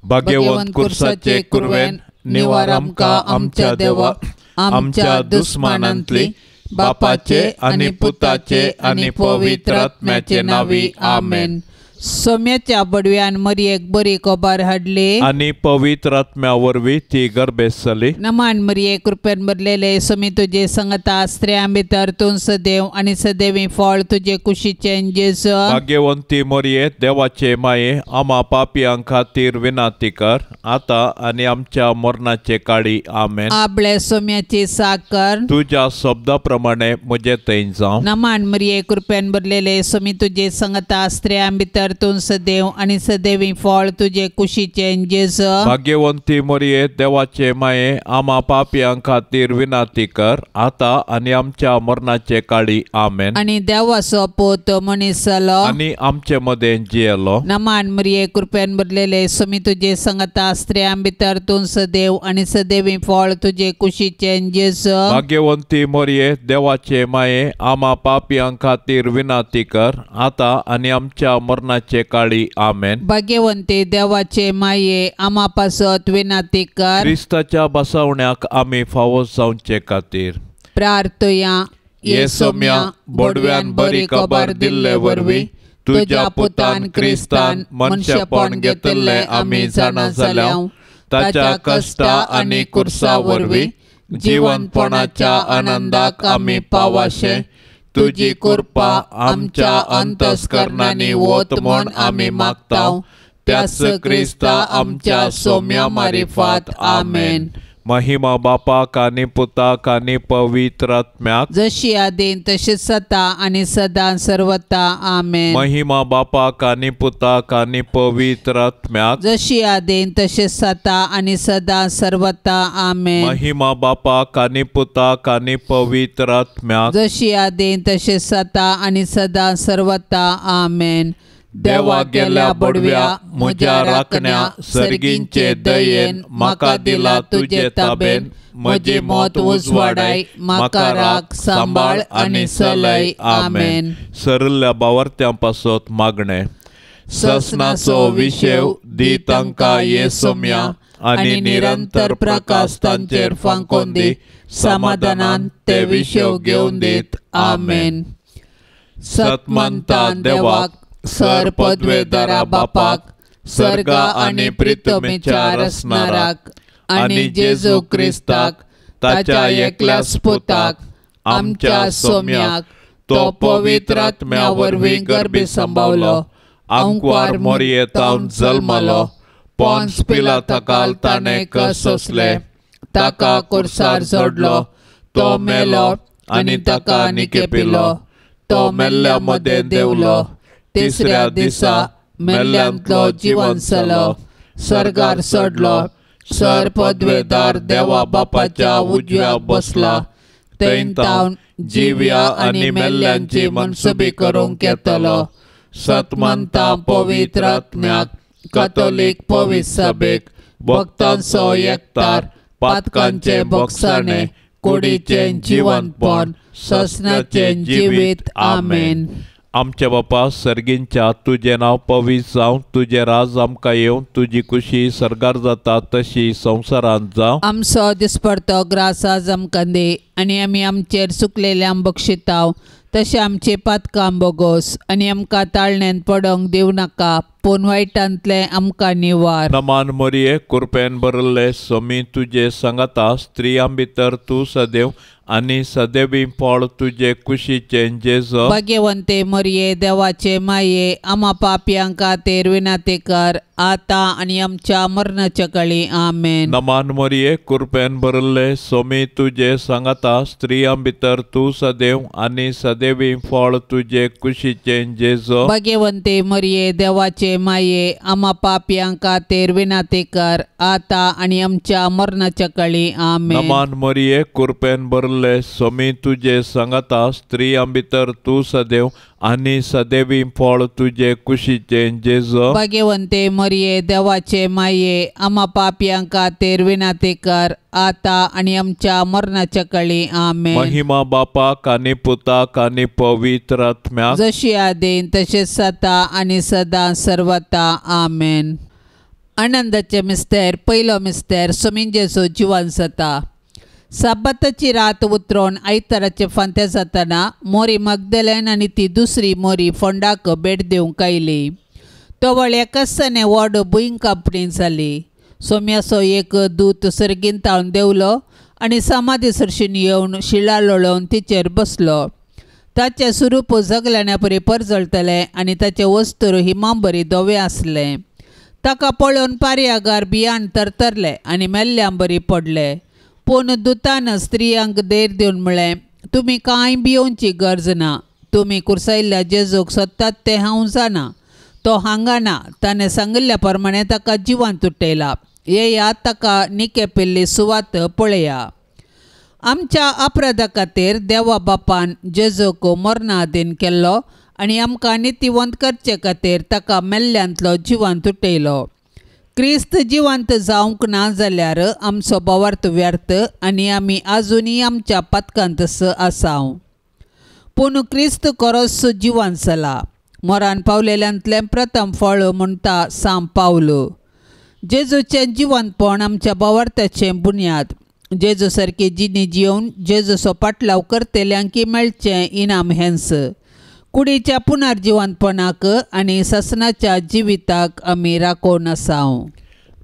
भाग्यवंत कुर्साचे कुरवेन निवार आमकां आमच्या देवा आमच्या दुस्मानांतली बापाचे आनी पुताचे आनी पवित्र आत्म्याचे नावी आमेन. सोम्याच्या बडव्यान मरियेक बरी खबर हाडली आनी पवित्र आत्म्या वरवीं ती गर्भेस्त जाली. नमान मरिये कृपेन भरलेले सोमी तुजे संगता स्त्रियां भितर तूं सदैव आनी सदैवी फळ तुजे कुशीचें जेजू. भाग्यवंती मरिये देवाचे माये आमा पापयां खातीर विनंती कर आतां आनी आमच्या मरणाचे काळी आमेन. आपले सोम्याची साकर तुज्या शब्दा प्रमाणे म्हजे थंय जावं. नमान मरिये कृपेन भरलेले सोमी तुजे संगता स्त्रियां भितर तूं सदैव आनी सदैवी फळ तुजे कुशीचें जेजू. भाग्यवंती मरिये देवाचे माये आमा पापयां खातीर विनंती कर आतां आनी आमच्या मरणाचे काळी आमेन. आनी देवाचो पूत मनीस जालो आनी आमचे मदें जियेलो. नमान मरिये कृपेन भरलेले सोमी तुजे संगता स्त्रियां भितर तूं सदैव आनी सदैवी फळ तुजे कुशीचें जेजू. भाग्यवंती मरिये देवाचे माये आमा पापयां खातीर विनंती कर आतां आनी आमच्या मरणाचे काळी आमेन. भाग्यवंती देवाचे माये आमा पासत विनंती कर. क्रिस्ताच्या बसवण्याक आमी फावो जावचे खातीर प्रार्थया. ये सोम्या बोडव्यान बरी खबर दिल्ले वरवीं तुज्या पुतान क्रिस्तान मनशेपण घेतिल्लें आमी जाणा जाल्या. ताच्या कश्टा आनी कुर्सा वरवीं जिवनपणाच्या आनंदाक आमी पावाशे तुजी कृपा आमच्या अंतस्करणांनी वत म्हूण आमी मागता. त्याच क्रिस्ता आमच्या सोम्या मारिफात आमेन. महिमा बापाक आनी पुताक आनी पवित्र आत्म्याक जशी आदीन तशीच सता आनी सदां सर्वता आमेन. महिमा बापाक आनी पुताक आनी पवित्र आत्म्याक जशी आदीन तशीच सता आनी सदां सर्वता आमेन. महिमा बापाक आनी पुताक आनी पवित्र आत्म्याक जशी आदीन तशीच सता आनी सदां सर्वता आमेन. देवा गेल्या बडव्या म्हज्या राखण्या सर्गींचे दयेन म्हाका दिला तुजे ताबेन म्हजी मत उजवाडाय म्हाका राख सांबाळ आनी सलय आमेन. सरल्या बावर्त्यां पासत मागणें. ससनाचो विशेव दी तांकां ये सोम्या आनी निरंतर प्रकाश तांचेर फांकोन दी समाधानान ते विशेव घेवन दीत आमेन. सतमंता देवाक सर पदवेदारा बापाक सर्गा आनी प्रितमेच्या रसनाराक आनी जेजू क्रिस्ताक ताच्या एकल्या पुताक आमच्या सोम्याक तो पवित्र आत्म्या वरवीं गर्भी सांबावलो आंकवार मोरयेतावन जल्मलो पोन्स पिलाताकाल ताणें कस सोंसले ताका कुर्सार जोडलो तो मेलो आनी ताका निकेपिलो तो मेल्ल्या मदें देंवलो तिसऱ्या दिसा मेल्ल्यांतलो जिवन जालो सर्गार चडलो सर पदवेदार देवा बापाच्या उजव्या बसला थंय तावन जिव्या आनी मेल्ल्यांची मनसुबी करूंक येतलो. सतमंता पवित्र आत्म्याक कथोलीक पवित्र सभेक भक्तांचो एकतार पातकांचे भोगसाणे कुडीचें जिवनपण ससनाचें जिवीत आमेन. आमच्या बापा सर्गींच्या तुजें नांव पवित्र जावं तुजें राज आमकां येवं तुजी कुशी सर्गार जाता तशी संवसारांत जावं. आमचो दिसपडतो ग्रास आज आमकां दी आनी आमी आमचेर चुकलेल्यांक बक्षिताव तशें आमचें पातकां बोगोस आनी आमकां ताळण्यांत पडोंक दिवं नाका पूण वायटांतलें आमकां निवार. नमान मरिये कृपेन भरिल्ले सोमी तुजे सांगाता स्त्रियां भितर तूं सदैव आनी सदैवी फळ तुजे कुशीचें जेजू. भाग्यवंते मरिये देवाचे माये आमा पापयां खातीर विनंती कर आतां आनी आमच्या मरणाच्या काळी आमेन. नमान मरिये कृपेन भरिल्ले सोमी तुजे सांगाता स्त्रियां भितर तूं सदैव आनी सदैवी फळ तुजे कुशीचें जेजू. भाग्यवंते मरिये देवाचे माये आमा पापयां खातीर विनंती कर आतां आनी आमच्या मरणाच्या काळी आमेन. नमान मरिये कृपेन भरिल्ले सोमी तुजे सांगाता स्त्रियां भितर तूं सदैव आनी सदैवी फळ तुजे कुशीचें जेजू. भाग्यवंते मरिये देवाचे माये आमा पापयां खातीर विनंती कर आतां आनी आमच्या मरणाच्या काळी आमेन. महिमा बापाक आनी पुताक आनी पवित्र आत्म्याक जशी आदीन तशेंच सता आनी सदां सर्वता आमेन. आनंदाचे मिस्तेर पयलो मिस्तेर सोमीन जेजू जिवन जाता. साबाताची रात उतरोवन आयताराचे फांत्या जातना मोरी मगदलेन आनी ती दुसरी मोरी फोंडाक भेट दिवंक आयली. तवळ एकासने व्हड भूंय कांपणी जाली. सोम्याचो एक दूत सर्गीन तावन देंवलो आनी समाधी सरशीन येवन शिळा लोळोवन तिचेर बसलो. ताचें स्वरूप जगल्याण्या परी परजळटलें आनी ताचें वस्तूर हिमांबरी धवें आसलें. ताका पळोवन पारयागार बियाण तरतरले आनी मेल्ल्यां बरी पडले. पूण दुतान स्त्रियांक धैर्य दिवन म्हळें, तुमी कांय भियोवची गरज ना. तुमी कुर्सायल्ल्या जेजूक सोदतात तें हांव जाणा. तो हांगा ना. ताणें सांगिल्ल्या प्रमाणें ताका जिवांत उठयला. येया, ताका निकेपिल्ली सुवात पळया. आमच्या अपराधा खातीर देवा बापान जेजूक मरणाधीन केल्लो आनी आमकां नितीवंत करचे खातीर ताका मेल्ल्यांतलो जिवांत उठयलो. क्रिस्त जिवंत जावंक ना जाल्यार आमचो भावार्थ व्यर्थ आनी आमी आजुनूय आमच्या पातकांतच आसाव. पूण क्रिस्त खरोच जिवंत जाला. मरण पावलेल्यांतलें प्रथम फळ म्हणटा सांव पावल. जेजूचें जिवंतपण आमच्या भावार्थाचें बुन्याद. जेजू सारकी जिणी जियोवन जेजूचो पाटलाव करतल्यांकी मेळचें इनाम हेंच. कुडीच्या पुनर्जिवंतपणाक आनी सासणाच्या जिविताक आमी राखोवन आसाव.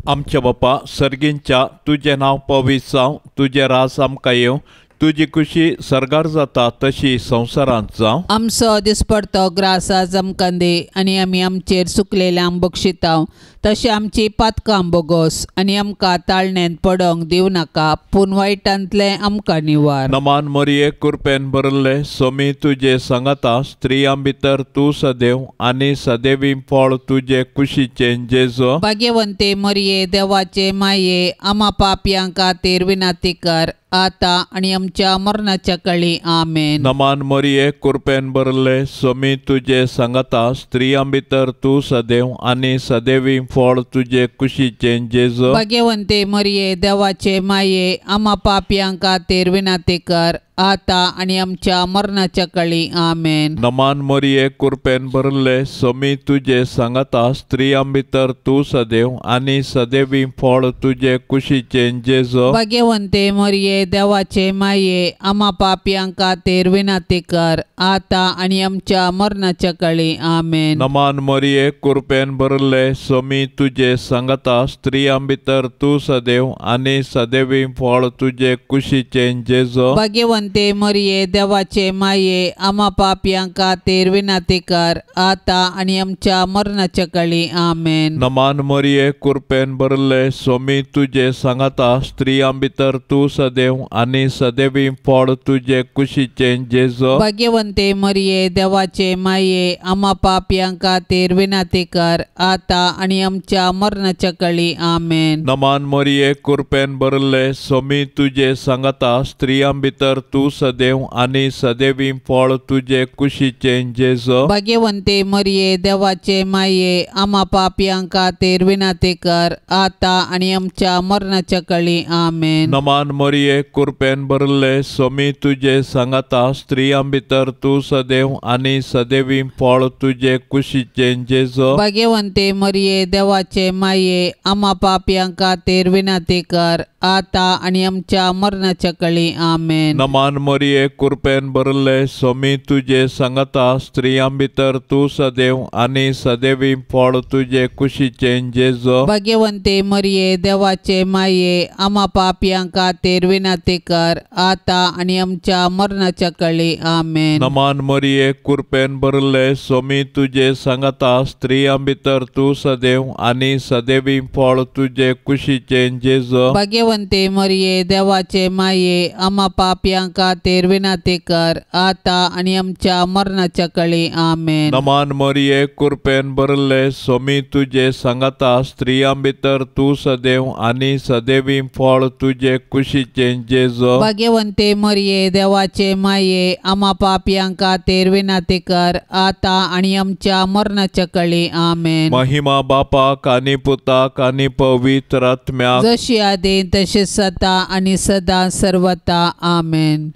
आमच्या बापा सर्गींच्या, तुजें नांव पवित्र जावं, तुजें राज आमकां येवं, तुजी खुशी सर्गार जाता तशी संवसारांत जावं. आमचो दिसपडतो ग्रास आज आमकां दी आनी आमी आमचेर चुकलेल्यांक बक्षिताव तशें आमची पातकां बोगोस आनी आमकां ताळण्यांत पडोंक दिवं नाका, पूण वायटांतलें आमकां निवार. नमान मरिये, कृपेन भरले, सोमी तुजे सांगाता, स्त्रियां भितर तूं सदैव आनी सदैवी फळ तुजे कुशीचें जेजो. भाग्यवंते मरिये, देवाचे माये, आमा पापयां खातीर विनंती कर आतां आनी आमच्या मरणाच्या काळी. आमेन. नमान मरिये, कृपेन भरले, सोमी तुजे सांगाता, स्त्रियां भितर तूं सदैव आनी सदैवी फळ तुजे कुशीचें जेजो. भाग्यवंते मरिये, देवाचे माये, आमा पापयां खातीर विनंती कर आतां आनी आमच्या मरणाच्या काळी. आमेन. नमान मरिये, कृपेन भरले, सोमी तुजे सांगाता, स्त्रियां भितर तूं सदैव आनी सदैवी फळ तुजे कुशीचें जेजो. भाग्यवंते मरिये, देवाचे माये, आमा पापयां खातीर विनंती कर आतां आनी आमच्या मरणाच्या काळी. आमेन. नमान मरिये, कृपेन भरले, सोमी तुजे सांगाता, स्त्रियां भितर तूं सदैव आनी सदैवी फळ तुजे कुशीचें जेजो. भाग्यवंते मरिये, देवाचे माये, आमा पापयां खातीर विनंती कर आतां आनी आमच्या मरणाच्या काळी. आमेन. नमान मरिये, कृपेन भरले, सोमी तुजे सांगाता, स्त्रियां भितर तूं सदैव आनी सदैवी फळ तुजे कुशीचें जेजो. भाग्यवंते मरिये, देवाचे माये, आमा पापयां खातीर विनंती कर आतां आनी आमच्या मरणाच्या काळी. आमेन. नमान मरिये, कृपेन भरले, सोमी तुजे सांगाता, स्त्रियां भितर तूं सदैव आनी सदैवी फळ तुजे कुशीचें जेजो. भाग्यवंते मरिये, देवाचे माये, आमा पापयां खातीर विनंती कर आतां आनी आमच्या मरणाच्या काळी. आमेन. नमान मरिये, कृपेन भरले, सोमी तुजे सांगाता, स्त्रियां भितर तूं सदैव आनी सदैवी फळ तुजे कुशीचें जेजो. भाग्यवंते मरिये, देवाचे माये, आमा पापयां खातीर विनंती कर आतां आनी आमच्या मरणाच्या काळी. आमेन. नमान मरिये, कृपेन भरले, सोमी तुजे सांगाता, स्त्रियां भितर तूं सदैव आनी सदैवी फळ तुजे कुशीचें जेजो. भाग्यवंते मरिये, देवाचे माये, आमा पापयां खातीर विनंती कर आतां आनी आमच्या मरणाच्या काळी. आमेन. नमान मरिये, कृपेन भरले, सोमी तुजे सांगाता, स्त्रियां भितर तूं सदैव आनी सदैवी फळ तुजे कुशीचें जेजो. भाग्यवंते मरिये, देवाचे माये, आमा पापयां खातीर विनंती कर आतां आनी आमच्या मरणाच्या काळी. आमेन. नमान मरिये, कृपेन भरले, सोमी तुजे सांगाता, स्त्रियां भितर तूं सदैव आनी सदैवी फळ तुजे कुशीचें जेजो. भाग्यवंते मरिये, देवाचे माये, आमा पापयां खातीर विनंती कर आतां आनी आमच्या मरणाच्या काळी. आमेन. महिमा बापाक आनी पुताक आनी पवित्र आत्म्याक, जशी आदी तशी सदा आनी सदा सर्वता. आमेन.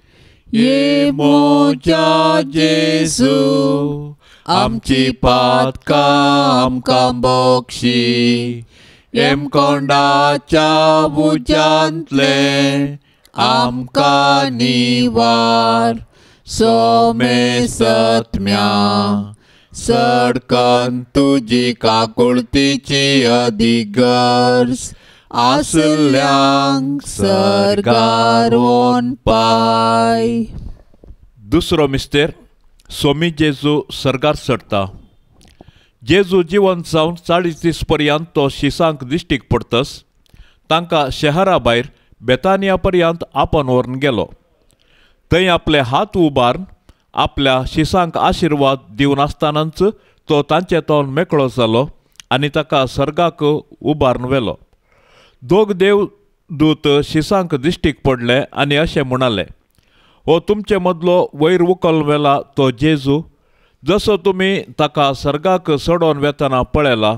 ये मोजा जेजू, आमची पातकां आमकां बक्षी, हेमकोंडाच्या उज्यांतले आमकां निवार. सोमेसत्म्या सडकन तुजी काकुळतीची अदीक गरज आसल्यांक सर्गार वोन पाय. दुसरो मिस्तेर सोमी जेजू सर्गार चडटा. जेजू जिवन जावन 40 दीस पर्यंत तो शिसांक दिश्टीक पडतस तांकां शहरा भायर बेतानिया पर्यंत आपण व्हरून गेलो. थंय आपले हात उबारून आपल्या शिसांक आशिर्वाद दिवन आसतनाच तो तांचे तोंड मेकळो जालो आनी ताका सर्गाक उबारून व्हेलो. दोग देवदूत शिसांक दिश्टीक पडले आनी अशें म्हणाले, हो तुमचे मदलो वयर उकल व्हेला तो जेजू, जसो तुमी ताका सर्गाक चडोवन वेतना पळयला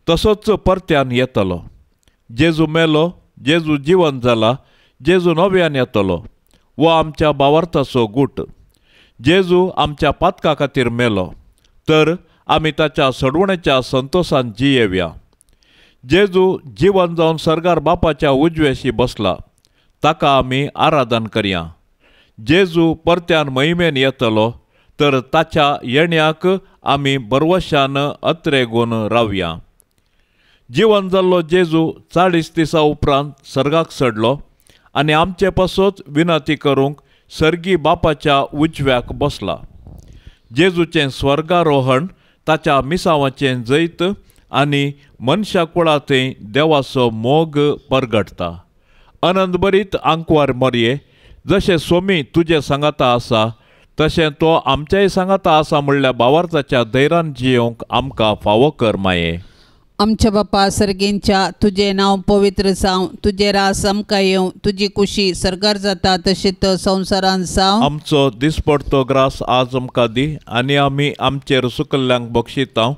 तसोच परत्यान येतलो. जेजू मेलो, जेजू जिवन जाला, जेजू नव्यान येतलो. हो आमच्या भावार्थाचो गूट. जेजू आमच्या पातका खातीर मेलो तर आमी ताच्या सडवणेच्या संतोशान जियेवया. जेजू जिवन जावन सर्गार बापाच्या उजव्याशी बसला, ताका आमी आराधन करया. जेजू परत्यान महिमेन येतलो तर ताच्या येण्याक आमी बरवशान अत्रेगून रावया. जिवन जाल्लो जेजू 40 दिसां उपरांत सर्गाक चडलो आनी आमचे पासत विनंती करूंक सर्गी बापाच्या उजव्याक बसला. जेजूचें स्वर्गारोहण ताच्या मिसांवाचें जैत आनी मनशा कुळा थंय देवाचो मोग परगटता. आनंद बरीत आंकवार मरये, जशें सोमी तुजे सांगाता आसा तशें तो आमच्याय सांगाता आसा म्हणल्या भावार्थाच्या धैर्यान जियोवंक आमकां फावो कर माये. आमच्या बापा सर्गेंच्या, तुजें नांव पवित्र जावं, तुजें रास आमकां येवं, तुजी कुशी सर्गार जाता तशें तो संवसारान जावं. आमचो दिसपडतो ग्रास आज आमकां दी आनी आमी आमचेर सुकल्ल्यांक बक्षितांव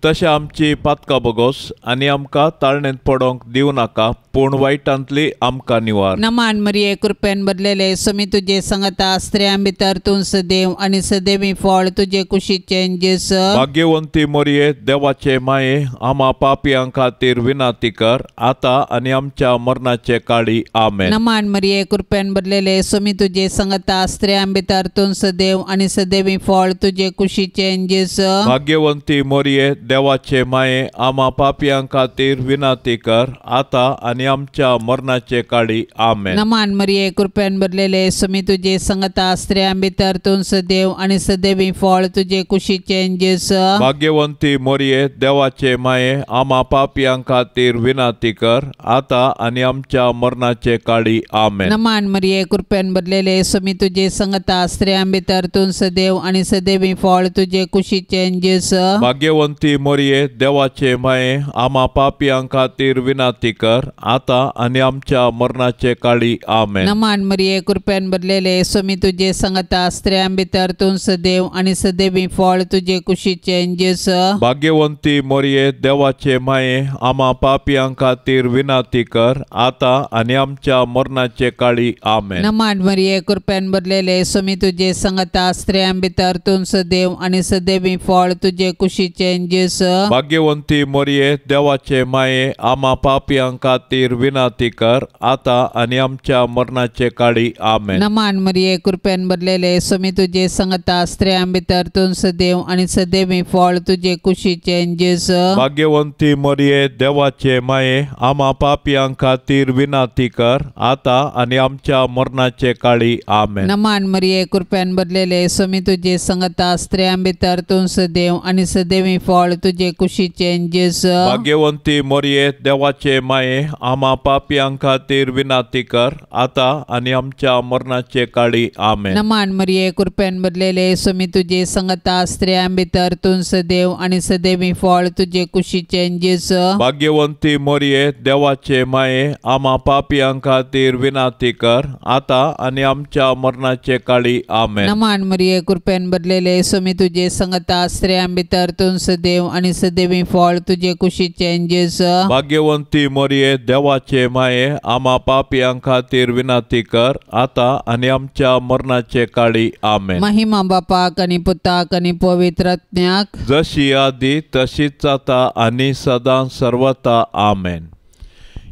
तशें आमची पातकां बोगोस आनी आमकां ताळणेंत पडोंक दिवं नाका, पूण वायटांतली आमकां निवार. नमान मरिये, कृपेन भरलेले, सोमी तुजे सांगाता, स्त्रियां भितर तूं सदैव आनी सदैवी फळ तुजे कुशीचें जेस. भाग्यवंती मरिये, देवाचे माये, आमा पापयां खातीर विनंती कर आतां आनी आमच्या मरणाचे काळी. आमेन. नमान मरिये, कृपेन भरलेले, सोमी तुजे सांगाता, स्त्रियां भितर तूं सदैव आनी सदैवी फळ तुजे कुशीचें जेस. भाग्यवंती मरिये, देवाचे माये, आमा पापयां खातीर विनंती कर आतां आनी आमच्या मरणाचे काळी. आमेन. नमान मरिये, कृपेन भरलेले, सोमी तुजे सांगाता, स्त्रियां भितर तूं सदैव आनी सदैवी फळ तुजे कुशीचें जेस. भाग्यवंती मरिये, देवाचे माये, आमा पापयां खातीर विनंती कर आतां आनी आमच्या मरणाचे काळी. आमेन. नमान मरिये, कृपेन भरलेले, सोमी तुजे सांगाता, स्त्रियां भितर तूं सदैव आनी सदैवी फळ तुजे कुशीचें जेस. भाग्यवंती मरिये, देवाचे माये, आमा पापयां खातीर विनंती कर आतां आनी आमच्या मरणाचे काळी. आमेन. नमान मरिये, कृपेन भरलेले, सोमी तुजे सांगाता, स्त्रियां भितर तूं सदैव आनी सदैवी फळ तुजे कुशीचें जेस. भाग्यवंती मरिये, देवाचे माये, आमा पापयां खातीर विनंती कर आतां आनी आमच्या मरणाचे काळी. आमेन. नमान मरिये, कृपेन भरलेले, सोमी तुजे सांगाता, स्त्रियां भितर तूं सदैव आनी सदैवी फळ तुजे कुशीचें जेस. भाग्यवंती मरिये, देवाचे माये, आमा पापयां खातीर विनंती कर आतां आनी आमच्या मरणाचे काळी. आमेन. नमान मरिये, कृपेन भरलेले, सोमी तुजे सांगाता, स्त्रियां भितर तूं सदैव आनी सदैवी फळ तुजे कुशीचें जेस. भाग्यवंती मरिये, देवाचे माये, आमा पापयां खातीर विनंती कर आतां आनी आमच्या मरणाचे काळी. आमेन. नमान मरिये, कृपेन भरलेले, सोमी तुजे सांगाता, स्त्रियां भितर तूं सदैव आनी सदैवी फळ तुजे कुशीचें जेस. भाग्यवंती मरिये, देवाचे माये, आमा पापयां खातीर विनंती कर आतां आनी आमच्या मरणाचे काळी. आमेन. नमान मरिये, कृपेन भरलेले, सोमी तुजे सांगाता, स्त्रियां भितर तूं सदैव आनी सदैवी फळ तुजे कुशीचें जेस. भाग्यवंती मरिये, देवाचे माये, आमा पापयां खातीर विनंती कर आतां आनी आमच्या मरणाचे काळी. आमेन. नमान मरिये, कृपेन भरलेले, सोमी तुजे सांगाता, स्त्रियां भितर तूं सदैव सदेव आनी सदेवी फळ तुजे कुशीचें जेजू। भाग्यवंती मरिये देवाचे माये आमा पापयां खातीर विनंती कर आतां आनी आमच्या मरणाचे काळी आमेन। महिमा बापाक आनी पुताक आनी पवित्र आत्म्याक, जशी आदी तशीच आतां आनी सदां सर्वता आमेन।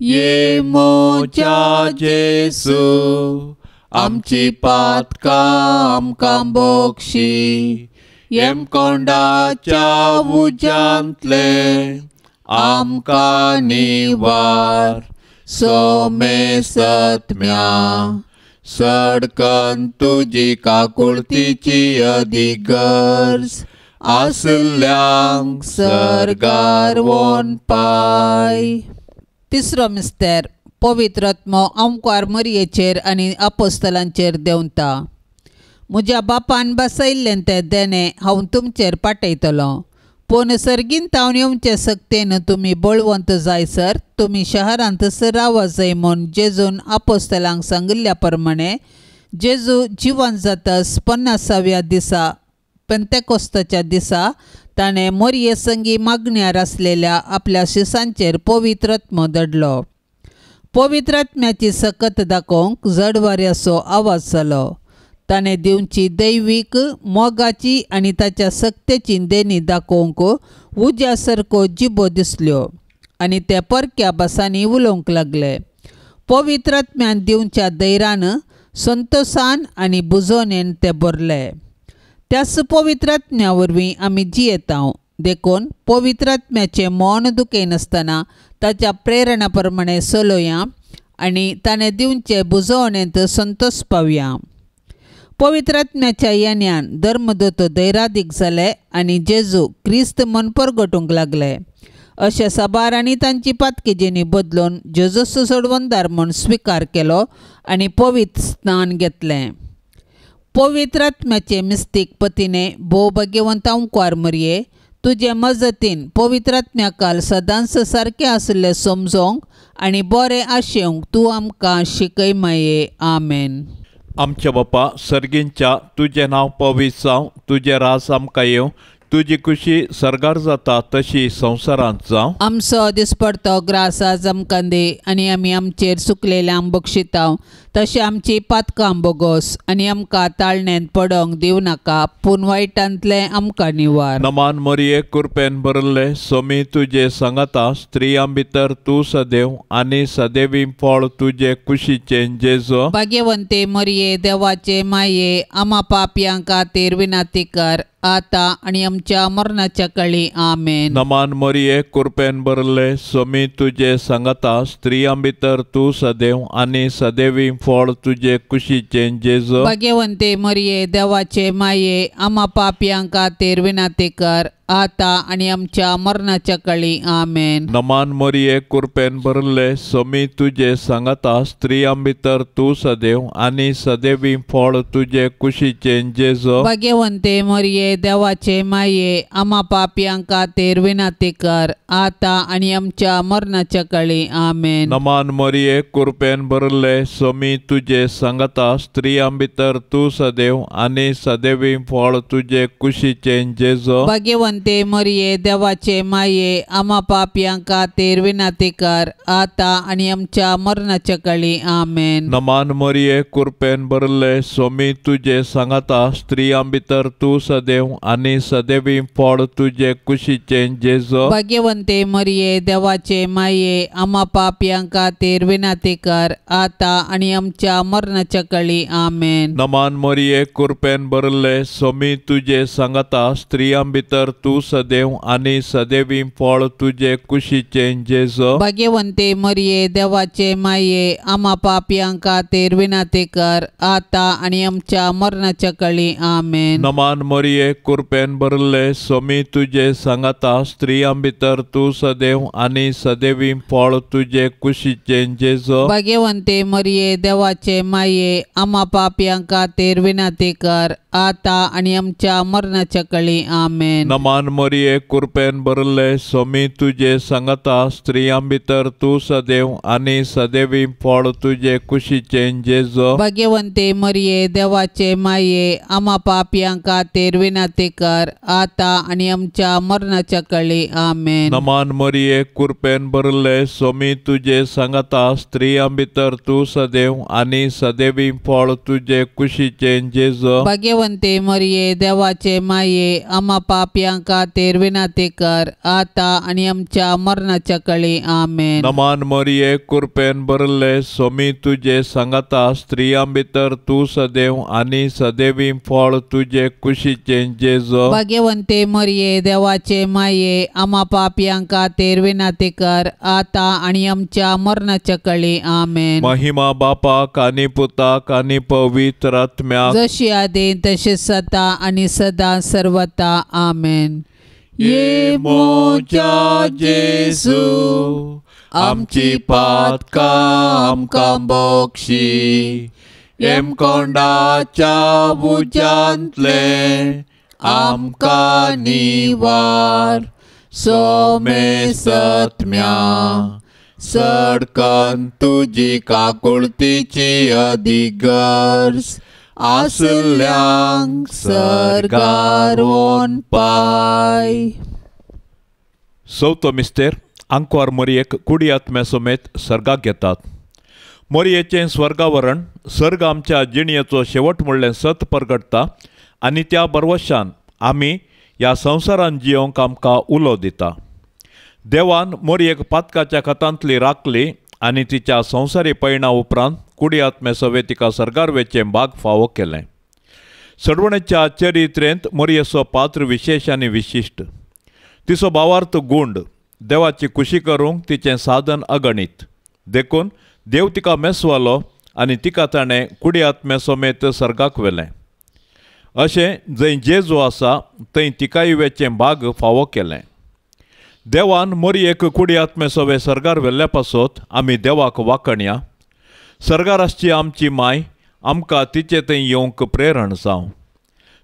ये मोजा जेसू आमची पातकां आमकां बक्षी, येमकोंडाच्या उज्यांतले आमकां निवार, सोमे सत्म्या सडकन तुजी काकुळतीची अधिगर्ज आसल्यांक सर्गार वोन पाय। तिसरो मिस्तेर पवित्र आत्मो आमकार मरयेचेर आनी आपोस्तलांचेर देंवता। म्हज्या बापान बसयल्लें तें देणें हांव तुमचेर पाठयतलो, पूण सर्गीन तावन येवचे सक्तेन तुमी बळवंत जायसर तुमी शहरांत रावा जाय म्हूण जेजून आपोस्तलांक सांगिल्ल्या प्रमाणे जेजू जिवन जातस 50व्या दिसा पेंतेकोस्ताच्या दिसा ताणें मोरये संगी मागण्यार आसलेल्या आपल्या शिसांचेर पवित्र आत्मो दडलो। पवित्र आत्म्याची सकत दाखोवंक जडवाऱ्याचो आवाज जालो। ताणें दिवची दैवीक मोगाची आनी ताच्या सक्तेची देणी दाखोवंक उज्या सारको जिबो दिसल्यो आनी ते परक्या भासांनी उलोवंक लागले। पवित्र आत्म्यान दिवच्या धैर्यान संतोसान आनी बुजोवणेन ते भरले। त्याच पवित्र आत्म्या वरवीं आमी जियेतांव, देखून पवित्र आत्म्याचें मन दुखयनासतना ताच्या प्रेरणा प्रमाणे चलोया आनी ताणें दिवचे बुजोवणेंत संतोष पावया। पवित्र आत्म्याच्या येण्यान धर्मदूत धैरादीक जाले आनी जेजू क्रिस्त म्हूण परगटूंक लागले। अशे साबारांनी तांची पातकेजेनी बदलून जेजूचो सोडवणदार म्हूण स्विकार केलो आनी पवित्र स्नान घेतलें। पवित्र आत्म्याचे मिस्तीक पतीने भोव भाग्यवंत अंकुर मरये तुजे मजतीन पवित्र आत्म्याकाल सदांच सारकें आशिल्लें समजोंक आनी बरें आशेवंक तूं आमकां शिकय माये। आमेन। आमच्या बापा सर्गींच्या तुजें नांव पवित्र जावं, तुजें राज आमकां येवं, तुजी खुशी सर्गार जाता तशी संवसारांत जावं। आमचो दिसपडतो ग्रास आज आमकां दी आनी आमी आमचेर चुकलेल्यांक बक्षितांव तशें आमची पातकां बोगोस आनी आमकां ताळण्यांत पडोंक दिवं नाका, पूण वायटांतलें आमकां निवार। नमान मरिये कृपेन भरले सोमी तुजे सांगाता, स्त्रियां भितर तूं सदैव आनी सदैवी फळ तुजे कुशीचें जेजू। भाग्यवंते मरिये देवाचे माये आमा पापयां खातीर विनंती कर आतां आनी आमच्या मरणाच्या काळी। आमेन। नमान मरिये कृपेन भरले सोमी तुजे सांगाता, स्त्रियां भितर तूं सदैव आनी सदैवी फळ तुजे कुशीचें जेजू। भाग्यवंते मरिये देवाचे माये आमा पापयां खातीर विनंती कर आतां आनी आमच्या मरणाच्या काळी। आमेन। नमान मरिये कृपेन भरले सोमी तुजे सांगाता, स्त्रियां भितर तूं सदैव आनी सदैवी फळ तुजे कुशीचें जेजू। भाग्यवंते मरिये देवाचे माये आमा पापयां खातीर विनंती कर आतां आनी आमच्या मरणाच्या काळी। आमेन। नमान मरिये कृपेन भरले सोमी तुजे सांगाता, स्त्रियां भितर तूं सदैव आनी सदैवी फळ तुजे कुशीचें जेजू। भाग्यवंते मरिये देवाचे माये आमा पापयां खातीर विनंती कर आतां आनी आमच्या मरणाच्या काळी। आमेन। नमान मरिये कृपेन भरले सोमी तुजे सांगाता, स्त्रियां भितर तूं सदैव आनी सदैवी फळ तुजे कुशीचें जेजू। भाग्यवंते मरिये देवाचे माये आमा पापयां खातीर विनंती कर आतां आनी आमच्या मरणाच्या काळी। आमेन। नमान मरिये कृपेन भरले सोमी तुजे सांगाता, स्त्रियां भितर तूं सदैव आनी सदैवी फळ तुजे कुशीचें जेजू। भाग्यवंते मरिये देवाचे माये आमा पापयां खातीर विनंती कर आतां आनी आमच्या मरणाच्या काळी। आमेन। नमान मरिये कृपेन भरले सोमी तुजे सांगाता, स्त्रियां भितर तूं सदैव आनी सदैवी फळ तुजे कुशीचें जेजू। भाग्यवंते मरिये देवाचे माये आमा पापयां खातीर विनंती कर आतां आनी आमच्या मरणाच्या काळी। आमेन। नमान नमान मरिये कुरपेन भरले सोमी तुजे सांगाता स्त्रियां भितर तूं सदैव आनी सदैवी फळ तुजे कुशीचें जेजो। भाग्यवंते मरिये देवाचे माये आमा पापयां खातीर विनंती कर आतां आनी आमच्या मरणाच्या कळी। आमेन। नमान मरिये कुरपेन भरले सोमी तुजे सांगाता स्त्रियां भितर तूं सदैव आनी सदैवी फळ तुजे कुशीचें जेजो। भाग्यवंते मरिये देवाचे माये आमा पापयां खातीर विनंती कर आतां आनी आमच्या मरणाच्या कळी। आमेन। नमान मरिये कुरपेन भरले सोमी तुजे सांगाता स्त्रियां भितर तूं सदैव आनी सदैवी फळ तुजे कुशीचें जेजो। भाग्यवंते मरिये देवाचे माये आमा पापयां खातीर विनंती कर आतां आनी आमच्या मरणाच्या कळी। आमेन। महिमा बापाक आनी पुताक आनी पवित्र आत्म्याक जशी आदी तशी सदा आनी सदा सर्वता। आमेन। ये मोजा जेजू आमची पातकां आमकां बक्षी येमकोंडाच्या उज्यांतले आमकां निवार सोमेसत्म्या सडकन तुजी काकुळतीची अधिगर्ज आसल्यांक सर्गार वोन पाय। चवथो मिस्तेर आंकवार मोरयेक कुडी आत्म्या समेत सर्गाक घेतात। मोरयेचें स्वर्गावरण सर्ग आमच्या जिणयेचो शेवट म्हणलें सत परगटता आनी त्या बरवशान आमी ह्या संवसारान जियोंक आमकां उलो दिता। देवान मोरयेक पातकाच्या खतांतली राखली आनी तिच्या संवसारी पयणा उपरांत कुडी आत्मे सवे तिका सर्गार वेचें भाग फावो केलें। सडवणेच्या चरित्रेंत मोरयेचो पात्र विशेश आनी विशिश्ट। तिचो भावार्थ गुंड देवाची खुशी करूंक तिचें साधन अगणीत देखून देव तिका मेसवालो आनी तिका ताणें कुडी आत्मे समेत सर्गाक व्हेलें। अशें जंय जेजू आसा थंय तिकाय वेचें भाग फावो केलें। देवान मोरयेक कुडी आत्मे सवे सर्गार व्हेल्ल्या पासत आमी देवाक वाकणया। सर्गार आसची आमची माय आमकां तिचे थंय येवंक प्रेरण जावं।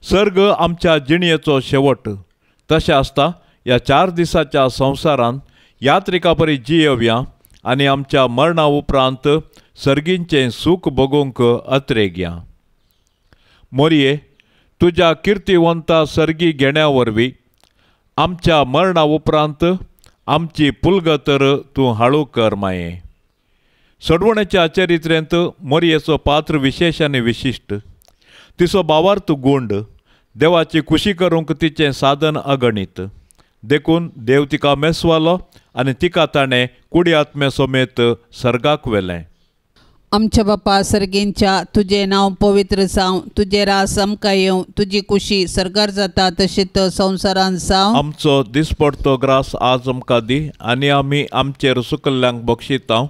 सर्ग आमच्या जिणयेचो शेवट तशें आसता ह्या 4 दिसाच्या संवसारांत यात्रिका परी जियेवया आनी आमच्या मरणा उपरांत सर्गींचें सूख भोगूंक अत्रेगया। मोरये तुज्या किर्तिवंता सर्गी घेण्या वरवीं आमच्या मरणा उपरांत आमची पुलगतर तूं हाळू कर माये। सडवणेच्या चरित्रेंत मोरयेचो पात्र विशेश आनी विशिश्ट। तिचो भावार्थ गुंड देवाची खुशी करूंक तिचें साधन अगणीत देखून देव तिका मेसवालो आनी तिका ताणें कुडी आत्मे समेत सर्गाक व्हेलें। आमच्या बापा सर्गींच्या तुजें नांव पवित्र जावं, तुजें रास आमकां येवं, तुजी कुशी सर्गार जाता तशीच संवसारांत जावं। आमचो दिसपडतो ग्रास आज आमकां दी आनी आमी आमचेर सुकल्ल्यांक बक्षितांव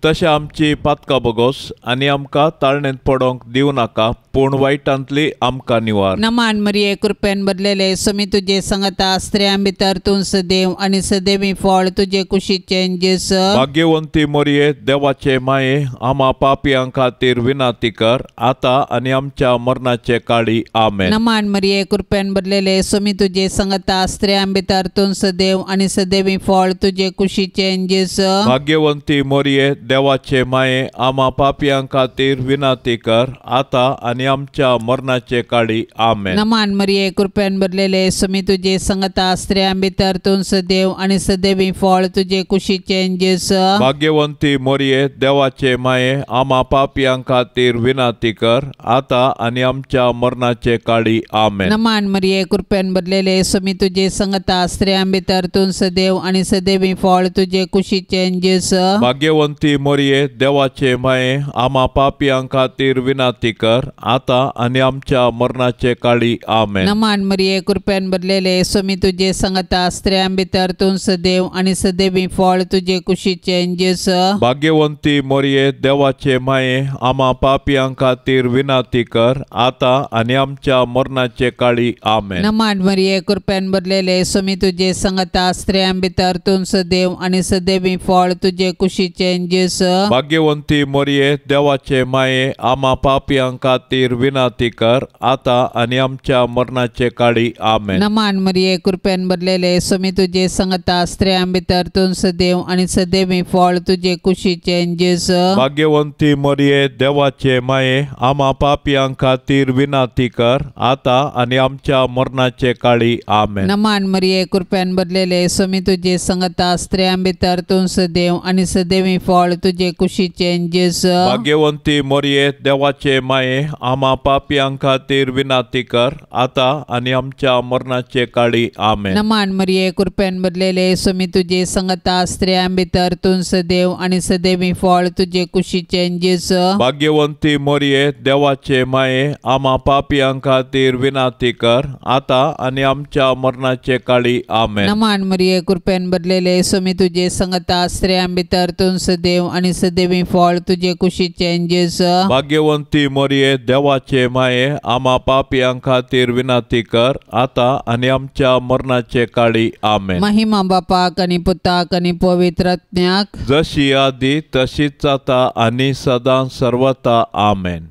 तशें आमची पातकां बगोस आनी आमकां ताळणेंत पडोंक दिवं नाका पूण वायटांतली आमकां निवार। नमान मरिये कृपेन भरलेले स्वामी तुजे संगता स्त्रियां भितर तूं सदैव आनी सदैवी फळ तुजे कुशीचें जेजू। भाग्यवंती मरिये देवाचे माये आमा पापयां खातीर विनंती कर आतां आनी आमच्या मरणाचे काळी। आमेन। नमान मरिये कृपेन भरलेले स्वामी तुजे संगता स्त्रियां भितर तूं सदैव आनी सदैवी फळ तुजे कुशीचें जेजू। भाग्यवंती मरिये देवाचे माये आमा पापयां खातीर विनंती कर आतां आनी आमच्या मरणाचे काळी। आमेन। नमान मरिये कृपेन भरलेले स्वामी तुजे संगता स्त्रियां भितर तूं सदैव आनी सदैवी फळ तुजे कुशीचें जेजू। भाग्यवंती मरिये देवाचे माये आमा पापयां खातीर विनंती कर आतां आनी आमच्या मरणाचे काळी। आमेन। नमान मरिये कृपेन भरलेले स्वामी तुजे संगता स्त्रियां भितर तूं सदैव आनी सदैवी फळ तुजे कुशीचें जेजू। भाग्यवंती मरिये देवाचे माये आमा पापयां खातीर विनंती कर आतां आनी आमच्या मरणाचे काळी। आमेन। नमान मरिये कृपेन भरलेले स्वामी तुजे संगता स्त्रियां भितर तूं सदैव आनी सदैवी फळ तुजे कुशीचें जेजू। भाग्यवंती मरिये देवाचे माये आमा पापयां खातीर विनंती कर आतां आनी आमच्या मरणाचे काळी। आमेन। नमान मरिये कृपेन भरलेले स्वामी तुजे संगता स्त्रियां भितर तूं सदैव आनी सदैवी फळ तुजे कुशीचें जेजू। जेजू। भाग्यवंती मरिये देवाचे माये आमा पापयां खातीर विनंती कर आतां आनी आमच्या मरणाचे काळी आमेन। नमान मरिये कृपेन भरलेले स्वामी तुजे संगता स्त्रियां भितर तूं सदैव आनी सदैवी फळ तुजे कुशीचें जेजू। भाग्यवंती मरिये देवाचे माये आमा पापयां खातीर विनंती कर आतां आनी आमच्या मरणाचे काळी आमेन। नमान मरिये कृपेन भरलेले स्वामी तुजे संगता स्त्रियां भितर तूं सदैव आनी सदैवी फळ तुजे कुशीचें जेजू। भाग्यवंती मरिये देवाचे माये आमा पापयां खातीर विनंती कर आतां आनी आमच्या मरणाचे काळी आमेन। नमान मरिये कृपेन भरलेले स्वामी तुजे संगता स्त्रियां भितर तूं सदैव आनी सदैवी फळ तुजे कुशीचें जेजू। भाग्यवंती मरिये देवाचे माये आमा पापयां खातीर विनंती कर आतां आनी आमच्या मरणाचे काळी आमेन। नमान मरिये कृपेन भरलेले स्वामी तुजे संगता स्त्रियां भितर तूं सदैव आनी सदैवी फळ तुजे कुशीचें जेजू। भाग्यवंती मरिये देवाचे माये आमा पापयां खातीर विनंती कर आतां आनी आमच्या मरणाचे काळी आमेन। महिमा बापाक आनी पुताक आनी पवित्र आत्म्याक, जशी आदी तशीच आतां आनी सदां सर्वता आमेन।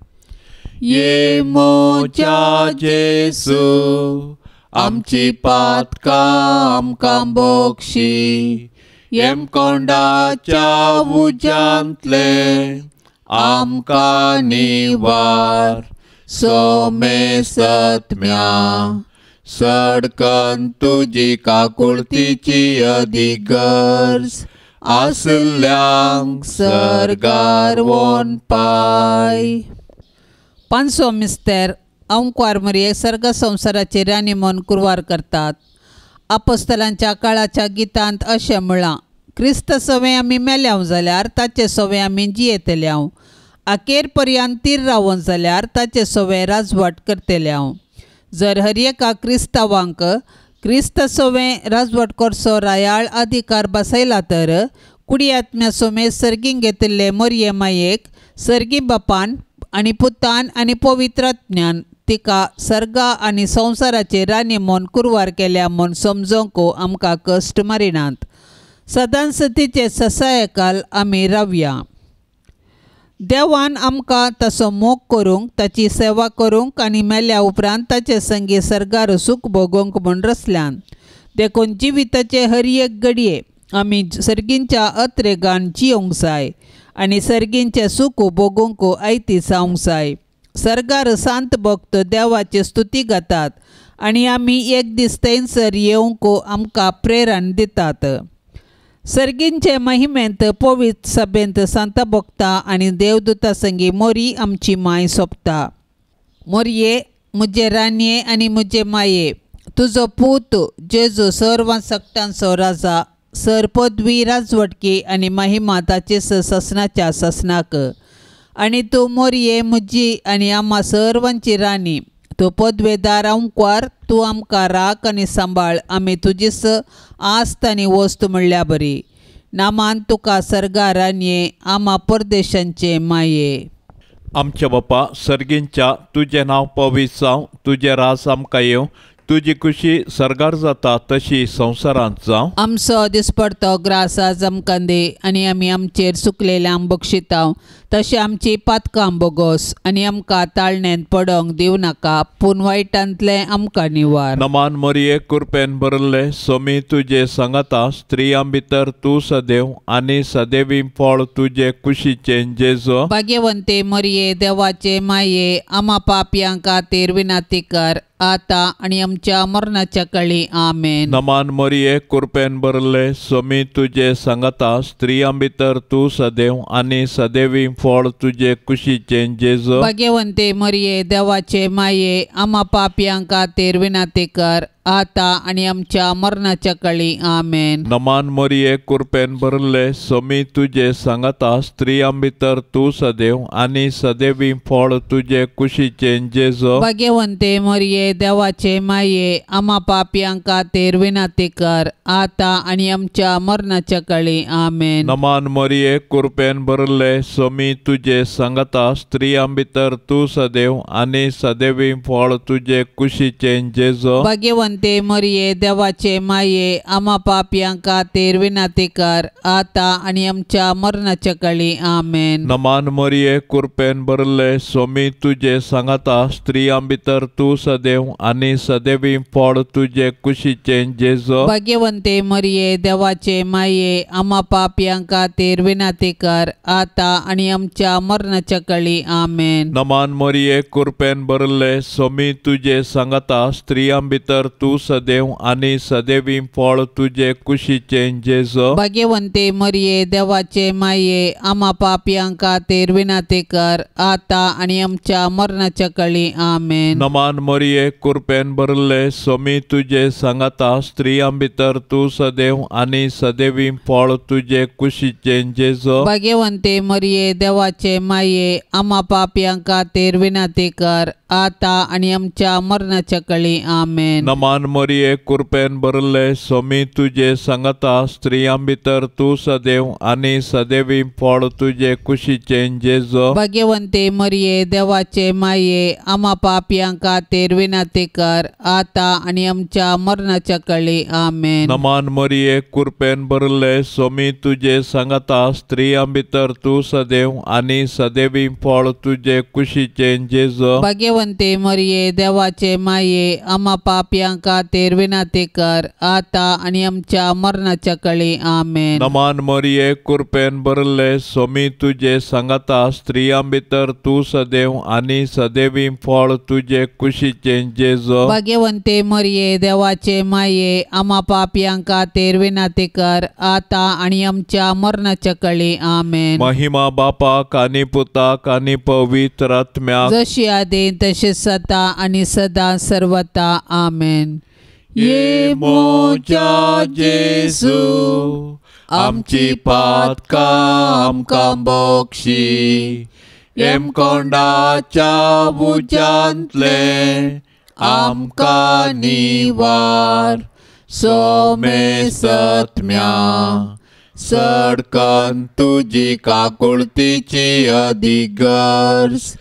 ये मोजा जेसू आमची पातकां आमकां बक्षी, येमकोंडाच्या उज्यांतले आमकां निवार, सोमेसत्म्या सडकन तुजी काकुळतीची अदीक गरज आसल्यांक सर्गार वोन पाय। पांचसो मिस्तेर अंकुवार मरिये सर्ग संवसाराचे राणी म्हूण कुरवार करतात। आपोस्तलांच्या काळाच्या गितांत अशें म्हळां, क्रिस्त सवें आमी मेल्याव जाल्यार ताचे सवें आमी जियेतल्याव, अखेर पर्यंत तीर रावोन जाल्यार ताचे सवें राजवट करतल्याव। जर हर एका क्रिस्तांवांक क्रिस्त सवें राजवट करचो रायाळ अधिकार बसयला तर कुडी आत्म्या सोमे सर्गीं घेतिल्ले मरिये मायेक सर्गी बापान आनी पुतान आनी पवित्र आत्म्यान तिका सर्गा आनी संवसाराचे राणी म्हूण कुरवार केल्या म्हूण समजोंक आमकां कश्ट मारिनात। सदांच तिचे ससायकाल आमी रावया। देवान आमकां तसो मोग करूंक, ताची सेवा करूंक आनी मेल्या उपरांत ताचे संगी सर्गार सूख भोगोवंक म्हूण रचल्यान। देखून जिविताचे हर एक घडये आमी सर्गींच्या अत्रेगान जियोंक जाय आनी सर्गींचें सूख भोगोवंक आयती जावंक जाय। सर्गार सांत भक्त देवाची स्तुती गातात आनी आमी एक दीस थंयसर येवंक आमकां प्रेरण दितात। सर्गींचे महिमेंत पवित्र सभेंत सांत भक्ता आनी देवदूता संगी मोरी आमची माय सोंपता। मोरये म्हजे रानये आनी म्हजे माये, तुजो पूत जेजू सर्वां सक्टांचो राजा, सर पदवी राजवटकी आनी महिमा ताचे ससनाच्या ससनाक। आनी तूं मोरये म्हजी आनी आमा सर्वांची राणी, तूं पदवेदार अंकुवार, तूं आमकां राख आनी सांबाळ, आमी तुजीच आस्त आनी वस्त म्हणल्या बरी। नामान तुका सर्गा रानये आमा परदेशांचे माये। आमच्या बापा सर्गींच्या तुजें नांव पवित्र जावं, तुजें राज आमकां येवं, तुजी खुशी सर्गार जाता तशी संवसारांत जावं। आमचो दिसपडतो ग्रास आज आमकां दी आनी आमी आमचेर सुकलेल्यांक बक्षिताव तशें आमची पातकां बोगोस आनी आमकां ताळण्यांत पडोंक दिवं नाका, पूण वायटांतलें आमकां निवार। नमान मरिये कृपेन भरले स्वामी तुजे सांगाता, स्त्रियां भितर तूं सदैव आनी सदैवी फळ तुजे कुशीचें जेजू। भाग्यवंते मरिये देवाचे माये आमा पापयां खातीर विनंती कर आतां आनी आमच्या मरणाच्या काळी आमेन। नमान मरिये कृपेन भरले स्वामी तुजे सांगाता, स्त्रियां भितर तूं सदैव आनी सदैवी फळ तुजे कुशीचें जेजू। भाग्यवंते मरिये देवाचे माये आमा पापयां खातीर विनंती कर आतां आनी आमच्या मरणाच्या काळी आमेन। नमान मरिये कृपेन भरले स्वामी तुजे सांगाता, स्त्रियां भितर तूं सदैव आनी सदैवी फळ तुजे कुशीचें जेजू। भाग्यवंते मरिये देवाचे माये आमा पापयां खातीर विनंती कर आतां आनी आमच्या मरणाच्या काळी आमेन। नमान मरिये कृपेन भरले स्वामी तुजे सांगाता, स्त्रियां भितर तूं सदैव आनी सदैवी फळ तुजे कुशीचें जेजू। भाग्यवंते भाग्यवंते मरिये देवाचे माये आमा पापयां खातीर विनंती कर आतां आनी आमच्या मरणाच्या काळी आमेन. नमान मरिये कृपेन भरले स्वामी तुजे सांगाता स्त्रियां भितर तूं सदैव आनी सदैवी फळ तुजे कुशीचें जेजू. भाग्यवंते मरिये देवाचे माये आमा पापयां खातीर विनंती कर आतां आनी आमच्या मरणाच्या काळी आमेन. नमान मरिये कृपेन भरले स्वामी तुजे सांगाता स्त्रियां भितर तूं सदैव आनी सदैवी फळ तुजे कुशीचें जेजू. भाग्यवंते मरिये देवाचे माये आमा पापयां खातीर विनंती कर आतां आनी आमच्या मरणाच्या काळी आमेन. नमान मरिये कृपेन भरले स्वामी तुजे सांगाता स्त्रियां भितर तूं सदैव आनी सदैवी फळ तुजे कुशीचें जेजू. भाग्यवंते मरिये देवाचे माये आमा पापयां खातीर विनंती कर आतां आनी आमच्या मरणाच्या काळी आमेन. नमान मरिये कृपेन भरले स्वामी तुजे सांगाता स्त्रियां भितर तूं सदैव आनी सदैवी फळ तुजे कुशीचें जेजू. भाग्यवंते मरिये देवाचे माये आमा पापयां खातीर विनंती कर आतां आनी आमच्या मरणाच्या काळी आमेन. नमान मरिये कृपेन भरले स्वामी तुजे सांगाता स्त्रियां भितर तूं सदैव आनी सदैवी फळ तुजे कुशीचें जेजू. भाग्यवंते मरिये देवाचे माये आमा पापयां खातीर विनंती कर आतां आनी आमच्या मरणाच्या काळी आमेन. नमान मरिये कृपेन भरले स्वामी तुजे सांगाता स्त्रियां भितर तूं सदैव आनी सदैवी फळ तुजे कुशीचें जेजू. भाग्यवंते मरिये देवाचे माये आमा पापयां खातीर विनंती कर आतां आनी आमच्या मरणाच्या काळी आमेन. महिमा बापाक आनी पुताक आनी पवित्र आत्म्याक, जशी आदी तशी सदा आनी सदा सर्वता आमेन. ये मोजा जेजू आमची पातकां आमकां बक्षी, हेमकोंडाच्या उज्यांतले आमकां निवार, सोमेसत्म्या सडकन तुजी काकुळतीची अधिगर्ज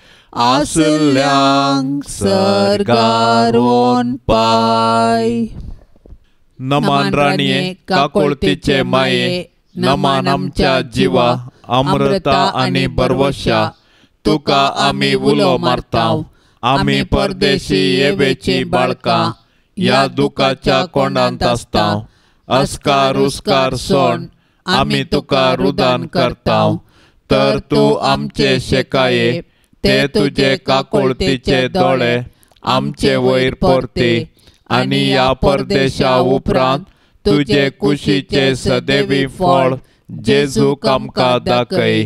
आसल्यांक सर्गार वोन पाय. नमान राणये काकुळतीचे माये, नमान आमच्या जिवा अमृता आनी बरवशा, तुका आमी उलो मारता. आमी परदेशी येवेची बाळकां ह्या दुखाच्या कोंडांत आसता. अस्कार उस्कार सोण आमी तुका रुदान करता, तर तूं आमचे शेकाये ते तुजे काकुळतीचे दोळे आमचे वयर परती आनी ह्या परदेशा उपरांत तुजे कुशीचे सदैवी फळ जेजूक आमकां दाखय.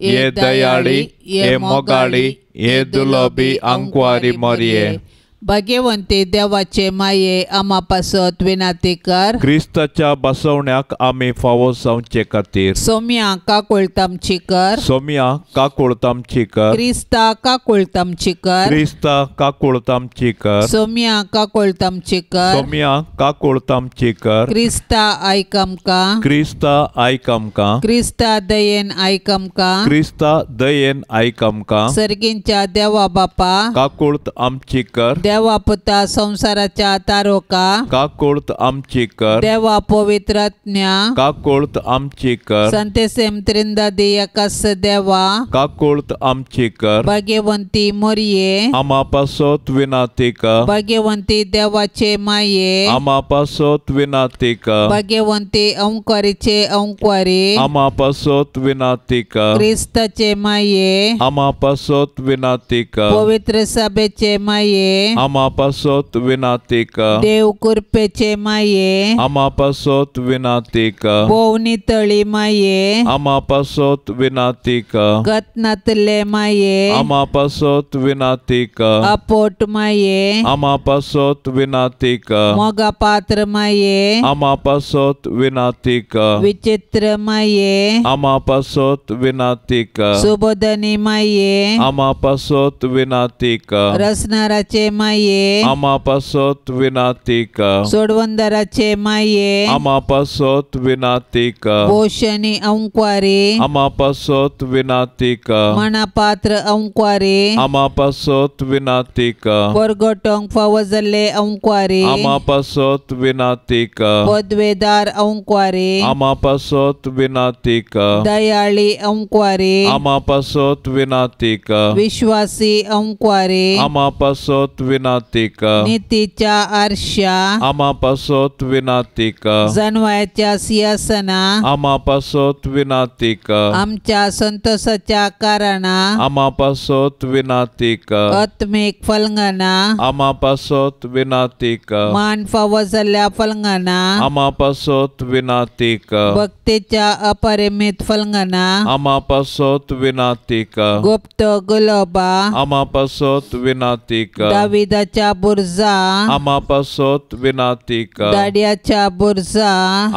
हे दयाळी, हे मोगाळी, हे दुलोबी आंकवारी मरिये, भाग्यवंती देवाचे माये आमा पासत विनंती कर. क्रिस्ताच्या बसवण्याक आमी फावो जावचे खातीर सोम्या काकुळतामची कर. सोम्या काकुळतामची कर. क्रिस्ता काकुळतामची कर. क्रिस्ता काकुळतामची कर. सोम्या काकुळतामची कर. सोम्या काकुळतामची कर. क्रिस्ता आयक आमकां. क्रिस्ता आयक आमकां. क्रिस्ता दयेन आयक आमकां. क्रिस्ता दयेन आयक आमकां. सर्गींच्या देवा बापा काकुळत आमची कर. देवा पुता संसाराच्या तारोका काकुळत आमची कर. देवा पवित्र आत्म्या काकुळत आमची कर. संतेसेम त्रिंदादी एकास देवा काकुळत आमची कर. भाग्यवंती मोरये आमा पासत विनाती कर. भाग्यवंती देवाचे माये आमा पासत विनाती कर. भाग्यवंती अंकारीचे अंकारी आमा पासत विनाती कर. क्रिस्ताचे माये आमा पासत विनाती कर. पवित्र सभेचे माये आमा पासत विनाती कर. देव कृपेचे माये आमा पासत विनाती कर. भोवनी तळी माये आमा पासत विनाती कर. गतनातले माये आमा पासत विनाती कर. अपोट माये आमा पासत विनाती कर. मोगा पात्र माये आमा पासत विनाती कर. विचित्र माये आमा पासत विनाती कर. सुबोधनी माये आमा पासत विनाती कर. रसनाराचे माये माये आमा पासत विनातीक सोडवंदराचे माये आमा पासत विनातीक भोशणी अंक्वारी आमा पासत विनातीक मणापात्र अंक्वारी आमा पासत विनातीक परगटोंक फावो जाल्ले अंक्वारी आमा पासत विनातीक पदवेदार अंक्वारी आमा पासत विनातीक दयाळी अंक्वारी आमा पासत विनातीक विश्वासी अंक्वारी आमा पासत विनातीक नितीच्या आरशा आमा पासत विनातीक जनवायाच्या सिंहासना आमा पासत विनातीक आमच्या संतोषाच्या कारणा आमा पासत विनातीक आत्मीक फलंगना आमा पासत विनातीक मान फावो जाल्ल्या फलंगना आमा पासत विनातीक भक्तीच्या अपरिमित फलंगना आमा पासत विनातीक गुप्त गुलोबा आमा पासत विनातीक दाविदाच्या बुर्जा आमा पासत विनातीक दाड्याच्या बुर्जा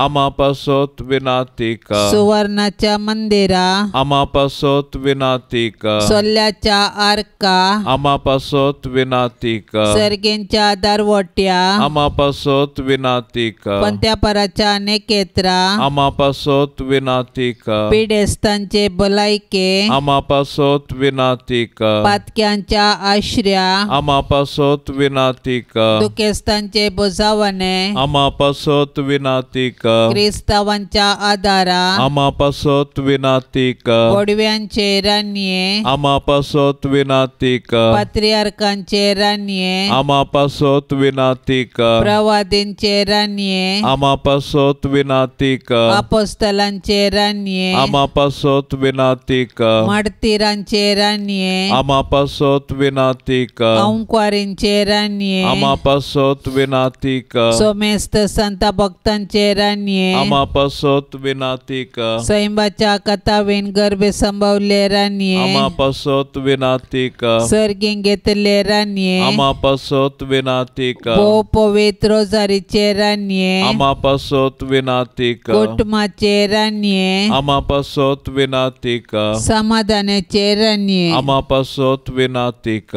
आमा पासत विनातीक सुवर्णाच्या मंदिरा आमा पासत विनातीक सोल्ल्याच्या आर्का आमा पासत विनातीक सर्गेंच्या दारवट्या आमा पासत विनातीक पंत्यापराच्या नेकेत्रा आमा पासत विनातीक पिडेस्तांचे भलायके आमा पासत विनातीक पातक्यांच्या आश्र्या आमा पासत विनातीक दुखेस्तांचे बोजावणे आमा पासत विनातीक क्रिस्तावांच्या आदारा आमा पासत विनातीक बोडव्यांचे रानये आमा पासत विनातीक पात्रियार्कांचे रानये आमा पासत विनातीक प्रवादींचे रानये आमा पासत विनातीक अपोस्तलांचे रानये आमा पासत विनातीक मार्तीरांचे रानये आमा पासत विनातीक अंक्वारींचे रानये आमा पासत विनातीक सोमेस्त संत भक्तांचे रानये आमा पासत विनातीक सैंबाच्या कथावेन गर्भे संभवले रानये आमा पासत विनातीक सर्गीं घेतले रानये आमा पासत विनातीक भोव पवित्र रोजारीचे रानये आमा पासत विनातीक कुटुंबाचे रानये आमा पासत विनातीक समाधानाचे रानये आमा पासत विनातीक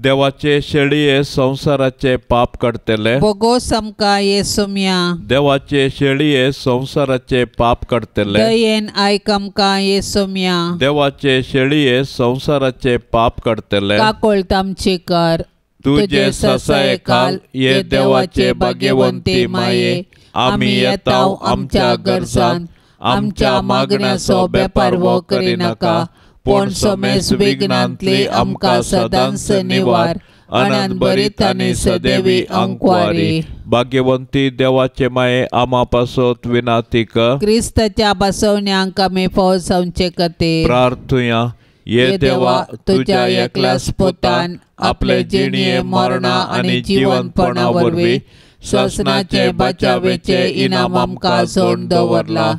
देवाचे शेळये संवसाराचे पाप काडटले बोगोस आमकां येसुम्या देवाचे शेळये संवसाराचे पाप काडटले दयेन आयक आमकां येसुम्या देवाचे शेळये संवसाराचे पाप काडटले काकोळत आमची कर तुजे ससायेखाल ये देवाचे भाग्यवंती माये आमी येताव आमच्या गरजान आमच्या मागण्याचो बेपारवो करिनाका पूण समेस विघ्नांतली आमकां सदांच निवार अनंत बरीत आनी सदैवी अंकवारी भाग्यवंती देवाचे माये आमा पासत विनातीक क्रिस्ताच्या बसवण्यांक आमी फौज जावचे खातीर प्रार्थुया. ये देवा तुज्या एकल्याच पुतान आपले जिणये मरणा आनी जिवंतपणा वरवीं ससनाचे बचावेचे इनाम आमकां जोडून दवरला.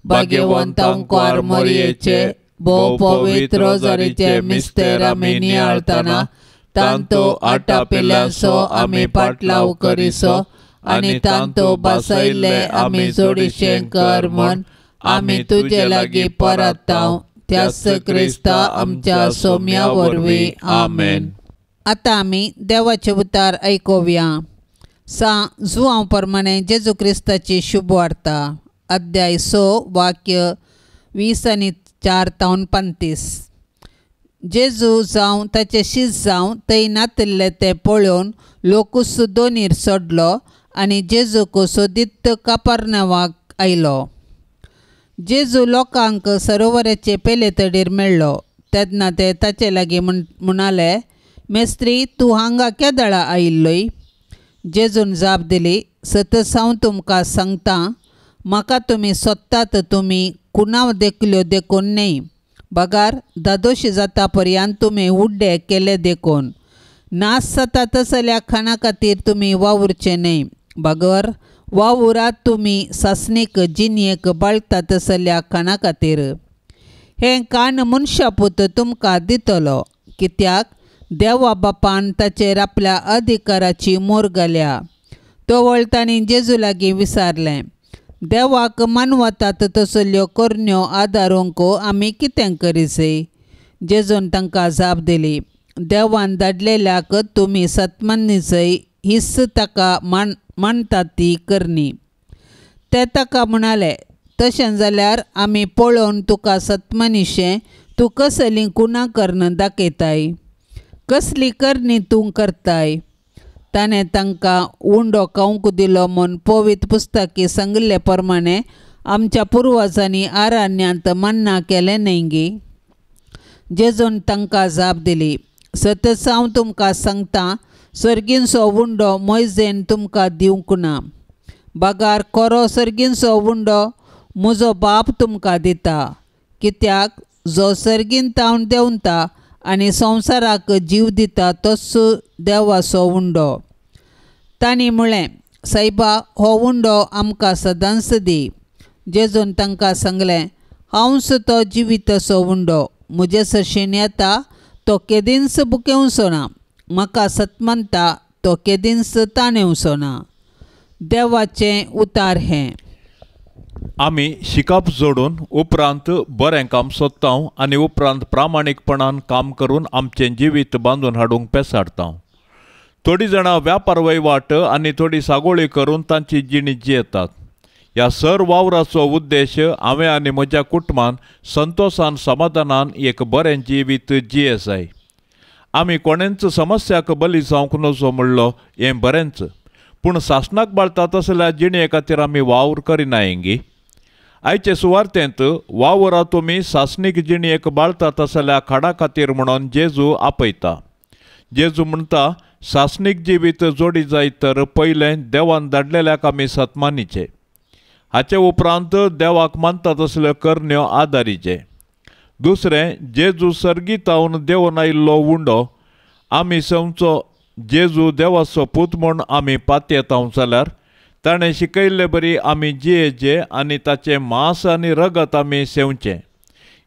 भाग्यवंत अंकवार मोरयेचे भोव पवित्र रोजारीचे मिस्तेर आमी नियाळतना तांतो आटापिल्यांचो आमी पाटलाव करिसो आनी तांतो बसयल्ले आमी जोडीशें कर म्हूण आमी तुजे लागीं परताव त्याच क्रिस्ता आमच्या सोम्या वरवीं आमेन. आतां आमी देवाचे उतार आयकुया. सां जुआंव प्रमाणे जेजू क्रिस्ताची शुभवार्ता अध्याय 6 वाक्य 20 आनी 4 तावन 35. जेजू जावं ताचे शीस जावं थंय नातिल्ले तें पळोवन लोकूच दोनीर सोडलो आनी जेजूक सोदीत कापारनावाक आयलो. जेजू लोकांक सरोवराचे पेले तडीर मेळ्ळो तेन्ना ते ताचे लागीं म्हणाले, मेस्त्री तूं हांगा केदळा आयिल्लोय? जेजून जाप दिली, सतच हांव तुमकां सांगता, म्हाका तुमी सोदतात तुमी कुणाव देखल्यो देखून न्हय, बगार दादोशी जाता पर्यंत तुमी उड्डे केले देखून. नास जाता तसल्या खाणा खातीर तुमी वावुरचे न्हय, बगर वावुरात तुमी सासणीक जिणयेक बाळता तसल्या खाणा खातीर. हें कान मनशापूत तुमकां दितलो, कित्याक देवा बापान ताचेर आपल्या अधिकाराची मोर घाल्या. तवळ तांणी जेजू लागीं विचारलें, देवाक मानवतात तसल्यो करण्यो आदारूंक आमी कितें करीजय? जेजून तांकां जाप दिली, देवान धाडलेल्याक तुमी सतमान्नीचय हीच ताका मानतात ती करणी. ते ताका म्हणाले, तशें जाल्यार आमी पळोवन तुका सतमानिशें तूं कसली कुणां करून दाखयताय, कसली करणी तूं करताय. ताणें तांकां उंडो खावंक दिलो म्हूण पवित्र पुस्तकी सांगिल्ले प्रमाणे आमच्या पुर्वजांनी आरण्यांत मन्ना केलें न्हय गी. जेजून तांकां जाप दिली, सतच हांव तुमकां सांगता, सर्गींचो उंडो मोयजेन तुमकां दिवंक ना, बगार खरो सर्गींचो उंडो म्हजो बाप तुमकां दिता. कित्याक जो सर्गीन तावन देंवता आनी संवसाराक जीव दिता तोच देवाचो उंडो. तांणी म्हळें, सायबा, हो उंडो आमकां सदांच दी. जेजून तांकां सांगलें, हांवच तो जिविताचो उंडो, म्हजे सरशीन येता तो केदींच बुकेवचो ना, म्हाका सतमानता तो केदींच ताणेवचो ना. देवाचें उतार हें. आमी शिकप जोडून उपरांत बरें काम सोदता आनी उपरांत प्रामाणीकपणान काम करून आमचें जिवीत बांदून हाडूंक पेसाडटा. थोडीं जाणां व्यापार वहिवाट आनी थोडी सागोळी करून तांची जिणी जियेतात. ह्या सर वावराचो उद्देश हांवें आनी म्हज्या कुटुंबान संतोशान समाधानान एक बरें जिवीत जिये जाय. आमी कोणेंच समस्याक बली जावंक नजो म्हणलो हें बरेंच, पूण सासणाक बाळता तसल्या जिणे खातीर आमी वावर करिनाय. आयचे सुवार्तेंत वावरा तुमी सासणीक जिणेक बाळता तसल्या खाडा खातीर म्हणून जेजू आपयता. जेजू म्हणटा, सासणीक जिवीत जोडी जाय तर पयलें देवान धाडलेल्याक आमी सतमानीचे, हाचे उपरांत देवाक मानता तसल्यो करण्यो आदारीचे. दुसरें, जेजू सर्गीतावन देवून आयिल्लो उंडो आमी समचो जेजू देवाचो पूत म्हूण आमी पातयेता जाल्यार ताणें शिकयल्ले बरी आमी जियेचे आनी ताचें मांस आनी रगत आमी सेवचें.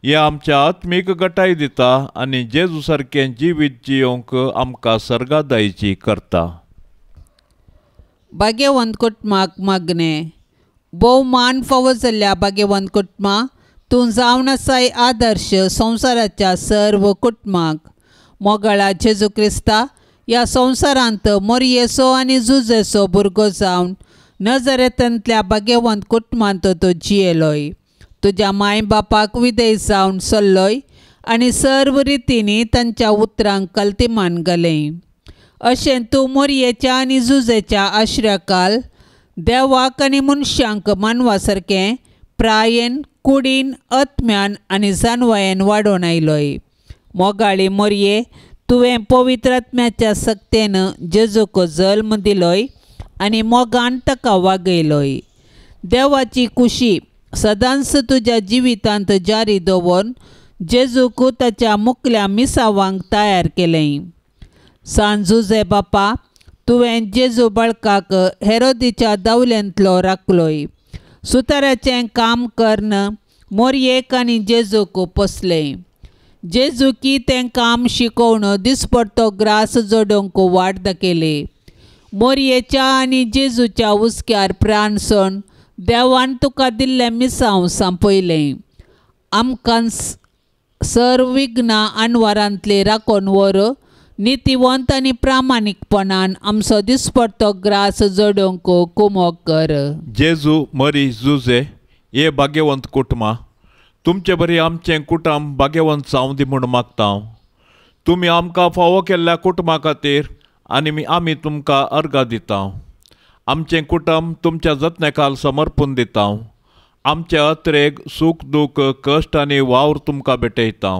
हें आमच्या आत्मीक गटाय दिता आनी जेजू सारकें जिवीत जियोवंक आमकां सर्गादायची करता. भाग्यवंत कुटुंबाक मागणें. भोवमान फावो जाल्ल्या भाग्यवंत कुटुंबा, तूं जावन आसाय आदर्श संवसाराच्या सर्व कुटुंबाक. मोगाळा जेजू क्रिस्ता, ह्या संवसारांत मोरयेचो आनी जुजेचो भुरगो जावन नजरेंतल्या भाग्यवंत कुटुंबांत तूं जियेलोय. तुज्या माय बापाक विदेय जावन सल्लोय आनी सर्व रितींनी तांच्या उतरांक कल्तिमान घालें. अशें तूं मोरयेच्या आनी जुजेच्या आश्र्याकाल देवाक आनी मनशांक मानवा सारकें प्रायेन, कुडीन, आत्म्यान आनी जानवायेन वाडोवन आयलोय. मोगाळी मोरये, तुवें पवित्र आत्म्याच्या सक्तेन जेजूक जल्म दिलोय आनी मोगान ताका वागयलोय. देवाची कुशी सदांच तुज्या जिवितांत जारी दवरून जेजूक ताच्या मुकल्या मिसावांक तयार केलें. सान जुजे बापा, तुवें जेजू बाळकाक हेरोदीच्या दावल्यांतलो राखलोय. सुताराचें काम करून मोरयेक आनी जेजूक पोसलें. जेजुकी तें काम शिकोवन दिसपडतो ग्रास जोडूंक वाट दाखयली. मोरयेच्या आनी जेजूच्या हुस्क्यार प्राण सण देवान तुका दिल्लें मिसांव सांपयलें. आमकां सर्व विघ्नां अनवारांतली राखून व्हर, नितीवंत आनी प्रामाणीकपणान आमचो दिसपडतो ग्रास जोडूंक कुमोक कर. जेजू, मरी, जुजे हे भाग्यवंत कुटुंबां, तुमचे बरी आमचें कुटुंब भाग्यवंत जावं दी म्हूण मागता हांव. तुमी आमकां फावो केल्ल्या कुटुंबा खातीर आनी आमी तुमकां अर्गां दिता. आमचें कुटुंब तुमच्या जतनेखाल समर्पून दिता. आमचे अत्रेग, सूख दूख, कश्ट आनी वावर तुमकां भेटयता.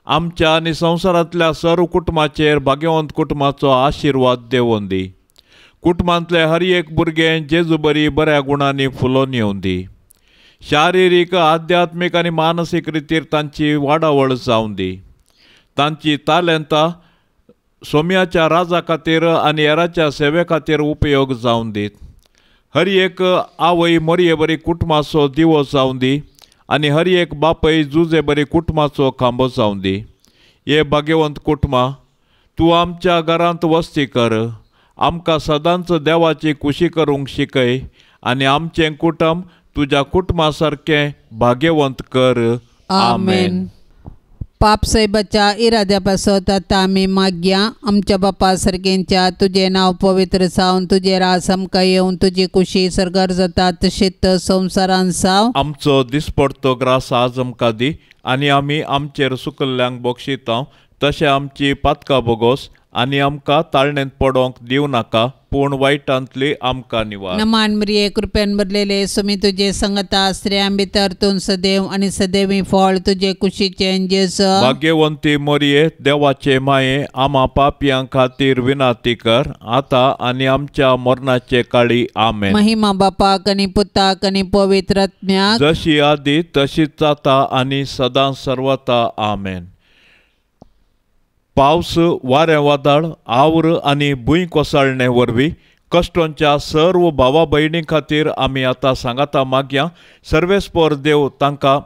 आमच्या आनी संवसारांतल्या सर्व कुटुंबाचेर भाग्यवंत कुटुंबाचो आशिर्वाद देवोन दी. कुटुंबांतले हर एक भुरगें जेजू बरी बऱ्या गुणांनी फुलोवन येवन दी. शारिरीक, आध्यात्मीक आनी मानसीक रितीर तांची वाडावळ जावन दी. तांची तालेंतां सोम्याच्या राजा खातीर आनी हेराच्या सेवे खातीर उपयोग जावन दीत. हर एक आवय मोरये बरी कुटुंबाचो दिवो जावन दी आनी हर एक बापय जुजे बरी कुटुंबाचो खांबो जावन दी. हे भाग्यवंत कुटुंबां, तूं आमच्या घरांत वस्ती कर. आमकां सदांच देवाची खुशी करूंक शिकय आनी आमचें कुटुंब तुज्या कुटुंबा सारकें भाग्यवंत कर. आमेन. पाप साहेबाच्या इराद्या पासत आतां आमी मागया आमच्या बापा सारकेंच्या तुजें नांव पवित्र जावन तुजें राज आमकां येवन तुजी कुशी सर्गार जाता तशीच संवसारान जावं. आमचो दिसपडतो ग्रास आज आमकां दी आनी आमी आमचेर सुकल्ल्यांक बक्षिता तशें आमची पातकां बोगोस आनी आमकां ताळणेंत पडोंक दिवं नाका पूण वायटांतली आमकां निवार. नमान मरिये कृपेन भरलेले सुमी तुजे संगता स्त्रियां भितर तूं सदैव आनी सदैवी फळ तुजे कुशीचें जेजू. भाग्यवंती मरिये देवाचे माये आमा पापयां खातीर विनाती कर आतां आनी आमच्या मरणाचे काळी. आमेन. महिमा बापाक आनी पुताक आनी पवित्र आत्म्याक जशी आदी तशीच आतां आनी सदां सर्वता. आमेन. पावस वारें वादळ आवर आनी भूंय कोसळणे वरवीं कश्टोंच्या सर्व भावा भयणी खातीर आमी आतां सांगाता मागया. सर्वेस्पर देव तांकां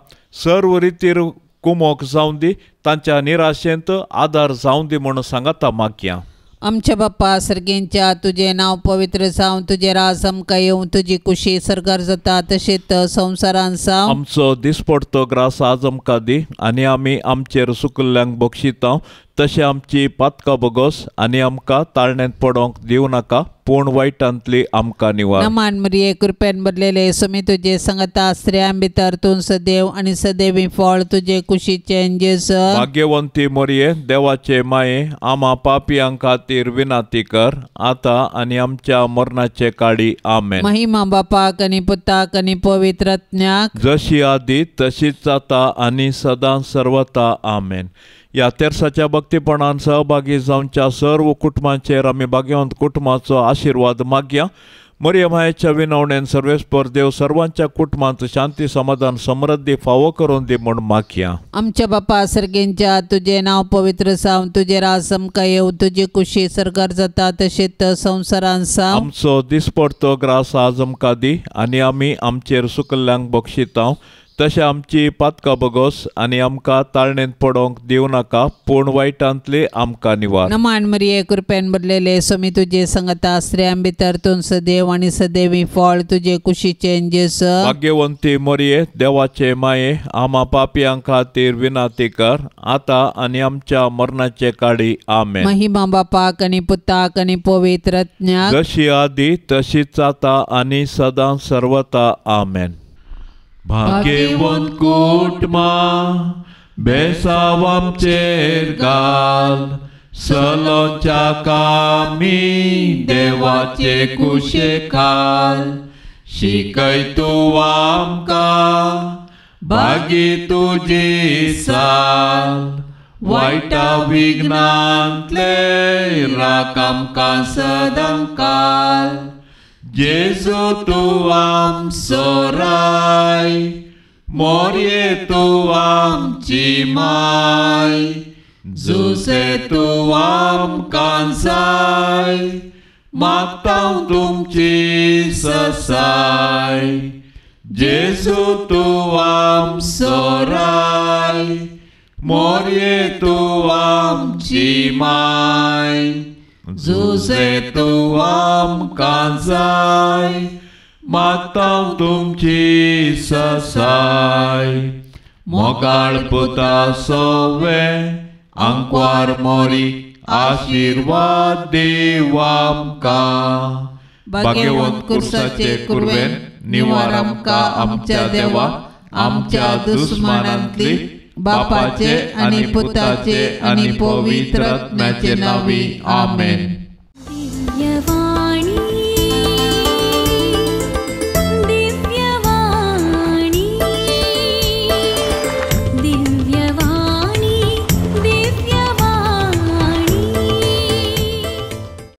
सर्व रितीर कुमोक जावं दी, तांच्या निराशेंत आदार जावं दी म्हूण सांगाता मागया. आमच्या बाप्पा सर्गेंच्या तुजें नांव पवित्र जावं तुजें राज आमकां येवं तुजी कुशी सर्गार जाता तशीच संवसारान जावं. आमचो दिसपडतो ग्रास आज आमकां दी आनी आमी आमचेर सुकल्ल्यांक बक्षिता तशें आमची पातकां बोगोस आनी आमकां ताळणेंत पडोंक दिवं नाका पूण वायटांतली आमकां निवार. नमान मरिये कृपेन भरलेले सुमी तुजे संगता स्त्रियां भितर तूं सदैव आनी सदैवी फळ तुजे कुशीचें जेजू. भाग्यवंती मरिये देवाचे माये आमा पापयां खातीर विनाती कर आतां आनी आमच्या मरणाचे काळी. आमेन. महिमा बापाक आनी पुताक आनी पवित्र आत्म्याक जशी आदी तशीच आतां आनी सदां सर्वता. आमेन. ह्या तेर्साच्या भक्तीपणान सहभागी जावच्या सर्व कुटुंबांचेर आमी भाग्यवंत कुटुंबाचो आशिर्वाद मागया. मरिया मायेच्या विनवणेन सर्वेस्पर देव सर्वांच्या कुटुंबांत शांती समाधान समृद्धी फावो करून दी म्हूण मागया. आमच्या बापा सर्गेंच्या तुजें नांव पवित्र जावं तुजें राज आमकां येवं तुजी कुशी सर्गार जाता तशीच संवसारान जावं. आमचो दिसपडतो ग्रास आज आमकां दी आनी आमी आमचेर सुकल्ल्यांक बक्षिता तशें आमची पातकां बोगोस आनी आमकां ताळणेंत पडोंक दिवं नाका पूण वायटांतली आमकां निवार. नमान मरिये कृपेन भरलेले सुमी तुजे संगता स्त्रियां भितर तूं सदैव आनी सदैवी फळ तुजे कुशीचें जेजू. भाग्यवंती मरिये देवाचे माये आमा पापयां खातीर विनाती कर आतां आनी आमच्या मरणाचे काळी. आमेन. महिमा बापाक आनी पुताक आनी पवित्र आत्म्याक जशी आदी तशीच आतां आनी सदां सर्वता. आमेन. भाग्यवंत कुटुंबा बेसाव आमचेर घाल सलोच्या कामी देवाचे कुशे खाल शिकय तूं आमकां भागी तुजी साल वायटा विघ्नांतले राख आमकां सदां काल. जेजू तूं आमचो राय मोरये तूं आमची माय जुसे तूं आमकां जाय मागता तुमची ससाय. जेजू तूं आमचो राय मोरये तूं आमची माय जुसे तूं आमकां जाय मागता तुमची ससाय. मोगाळ पुता सोवे आंकवार मोरी आशिर्वाद देव आमकां. भाग्यवंत कुर्साचे कुर्वेन निवार आमकां आमच्या देवा आमच्या दुस्मानांतली बापाचे आनी पुताचे आनी पवित्र आत्म्याचे नांवी. आमेन.